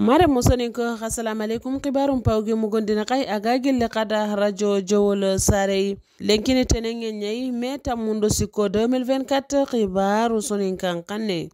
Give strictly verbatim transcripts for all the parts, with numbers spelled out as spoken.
Mare mo soninko, assalamu alaikum. Kibarum pawgi mo gondina kai aga gille kada rajo Jowol Sarei. Lenkini tenengen nyai me tammundo sikko deux mille vingt-quatre, kibaru soninkan kanne.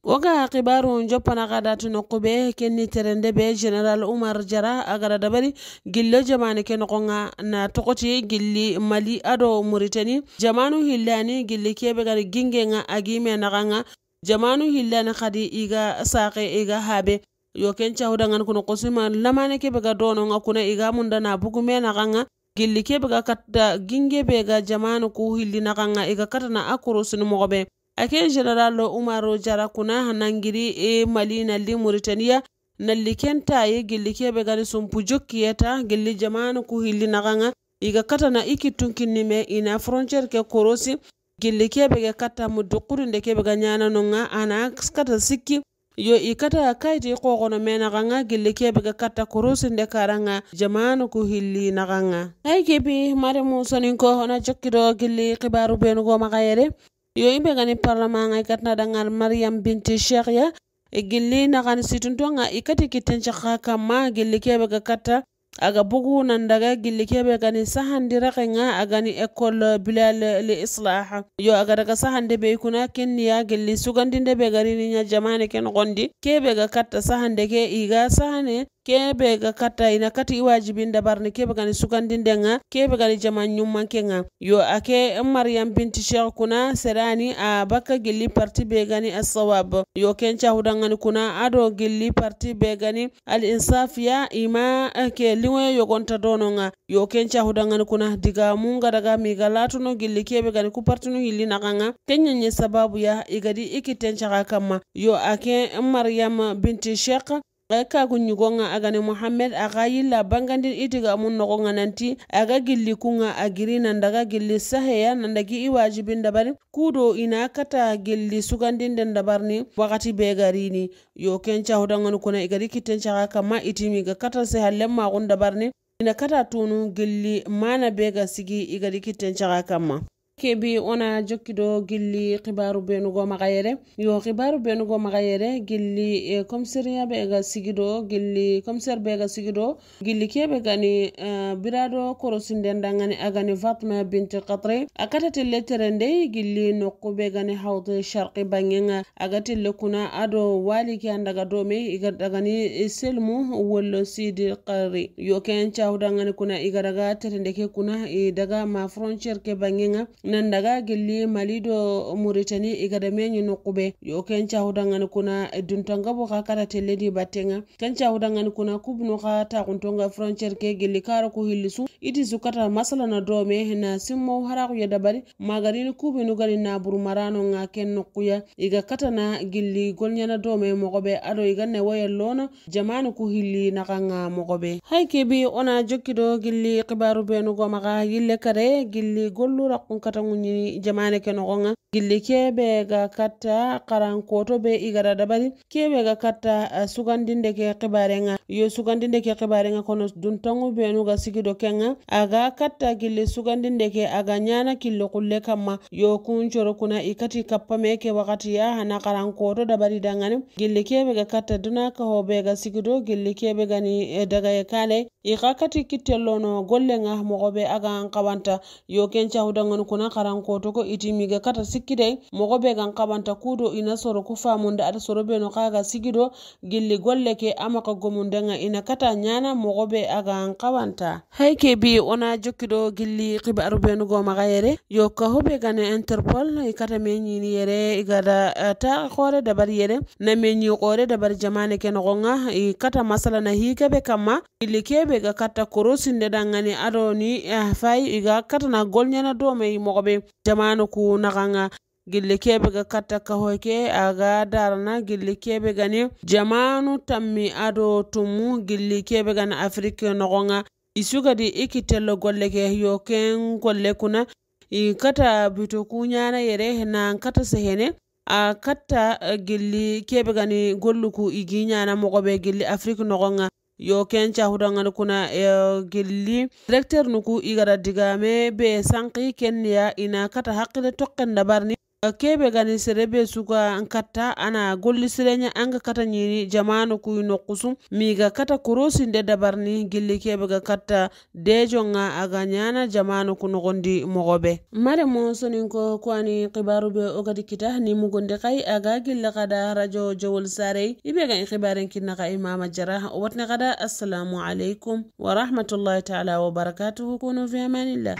Oga kibaru joppana kada tuno kube kenni terende be General Umar Jara agada dabari gillo jamane ke nokonga na tokoti gilli Mali ado Muritani. Jamanu hillani gilli kebe gani gingenga agime naganga. Jamanu hillani kadi iga sake iga habe. Yo ken cahudangan kuno kosima lamane kebe ga dono nga kuna iga munda na bugu me naganga. Gilli kebe ga katta ginge be ga jamanu ku hilli naganga iga katana akuru sunu mogobe. Ake General Umaru Jara kuna nangiri e Mali nalli Muritaniya, nalli kenta ye gilli kebe gani sumpu jokki yeta gilli jamanu ku hilli naganga. Iga katana iki tunkinni me ina frontière ke korosi. Gilli kebe ga katta mu dukurinde kebe ga nyana nonga ana kata sikki. Yo i kata kayti kokono me naganga gilli kebe ga katta korosi nde karanga jamanu ku hilli naganga. Ay kebi mare mu soninko ona jokkido gilli kibaru benu go magayere. Yo imbe gani parlement ngai katna dangal Mariam binti Sheikh ya. E gilli nagani situntonga i kati kitten caka kamma gilli kebe ga katta. Aga bugu nan daga gilli kebe gani sahandi rakenga agani école Bilal li Islah. Yo aga daga sahande be kuna kenniya gilli sugandinde be gari ni nya jamane ken gondi. Kebe ga katta sahande ke iga sahane kebe ga katta ina kati iwaji bin dabarni kebe gani sugandinde nga kebe gani jaman nyummanke nga. Yo ake Mariam binti Sheikh kuna serani a baka gilli parti be gani As-Sawab. Yo ken cahudangani kuna ado gilli parti be gani Al Insafiya ima ke lingoyo yogonta dono nga. Yo ken cahudangani kuna diga munga daga miga latuno gilli kebe gani ku partinu hilli naganga. Kenyanye sababu ya igadi iki tencaga kamma. Yo ake Mariam binti Sheikh. Kagu nyugonga agani Muhammad aga yilla bangandin itiga mun nogonga nanti aga gilli kunga agiri nandaga gilli saheya nandagi iwaji bin dabari. Kudo ina kata gilli sugandinde dabarni wakati be garini. Yo ken cahudangani kuna igadi kitten caga kamma itimi ga kata se hallemma gun dabarni. Ina kata tunu gilli mana be ga sigi igadi kitten caga kamma. Kebi ona jokkido gilli kibaru benugo magayere. Yo kibaru benugo magayere gilli e commissariat be ga sigido gilli commissaire be ga sigido. Gilli kebe gani eh, birado korosinde ndangani agani Fatma binti Qatri. Akata telle tere ndey gilli nokku be gani hawde sharqi bangenga. Aga telle kuna ado wali ke andaga dome iga dagani selmu wollo sidi qari. Yo ken cahudangani kuna iga daga tere ndeke kuna i daga ma frontière ke bangenga. Nan daga gilli Mali do Muritani igada meñi nokkube. Yo ken cahudangani kuna duntangabo ka kata telledi battenga. Ken cahudangani kuna kubnu ka takuntonga frontière ke gilli kara ku hillisu. Iti su kata masala na dome na simmo haraku ya dabari. Magarini kubinu gani na buru marano nga ken nokkuya. Iga katana gilli golnyana dome mogobe ado iga ne waya lona. Jamanu ku hilli naganga mogobe. Hay kebi ona jokkido gilli kibaru benugo maga yille kare gilli gollu rakkun kata ngunyini jamane ke nogonga. Gilli kebe ga katta karan koto be igada dabari. Kebe ga katta eh, sugandinde ke kibarenga. Yo sugandinde ke kibarenga kono duntangu benu ga sigido kenga. Aga katta gilli sugandinde ke aga nyana killo kulle kamma. Yo kun coro kuna ikati kappa meke wakati ya hana karan koto dabari dangani. Gilli kebe ga katta duna ka hobe ga sigido gilli kebe gani eh, daga e kane. Ika kati kitello no golle nga mogobe aga an kawanta. Yo ken cahudangani kuna karan koto ko itimi ga kata sikkide. Mogobe gan kawanta kudo ina soro ku famunde ada soro beno kaga sigido. Gilli golle ke amaka gomundenga ina kata nyana mogobe aga an kawanta. Hay kebi ona jokkido gilli kibaru benugo magayere. Yo ka hobe gane Interpol ikata meñini yere igada eh, ta kore dabar yere. Na meñi kore dabar jamane ke nogonga ikata masala na hikebe kamma. Gilli kebe ga katta korosinde dangani ado ni eh, fay iga katana golnyana dome mogobe. Jamanu ku naganga. Gilli kebe ga katta kahoke aga darana gilli kebe gani jamanu tammi ado tumu gilli kebe gani Afrique nogonga. Isugadi iki tello golle ke yo ken golle kuna. I kata bito kunyana yere na kata sehene. A katta eh, gilli kebe gani golluku igi nyana mogobe gilli Afrique nogonga. Yo ken cahudangani kuna eh, gilli directeur nuku igada digame be sanki kenya ina kata hakkile tokken dabarni. Keɓe gani serebe suka katta ana golli sireña anga kata ñini jamanu kuy nokkusum miga kata korosinde dabarni gilli keɓe ga katta dejo nga aga ñana jamanu ku nogondi mogobe. Mare mo soninko ko ani xibaru be o gadi kita ni mugundi xay aga gilli xada radio jowol sarey ibe ga xibaren kinna xa imama jara o watni xada. Assalamu alaikum wa rahmatullahi ta'ala wa barakatuhu kunu fi amanillah.